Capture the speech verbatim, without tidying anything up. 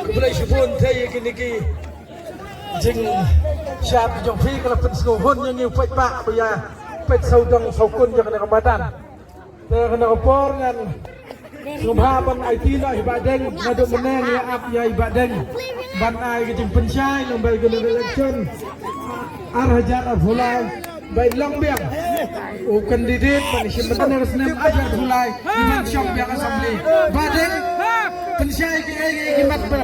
Khublei shibun te ïa kine ki jingshad jong phi, ka la pynsngewhun ïa ngi u paidbah ba ïa peit sawdong sawkun jong kane ka madan. Te kane ka por ngan sngewbha ban aiti noh ïa i Bah Deng, naduh mynne ngi ap ïa i Bah Deng ban ai ka jingpynshai lyngba kane ka election ar hajar arphew lai. Ba in long biang u candidate ban shim bynta ha ka snem ar hajar arphew lai, i ban shong biang assembly. Bah Deng, pynshai ki, ki, ki mat ba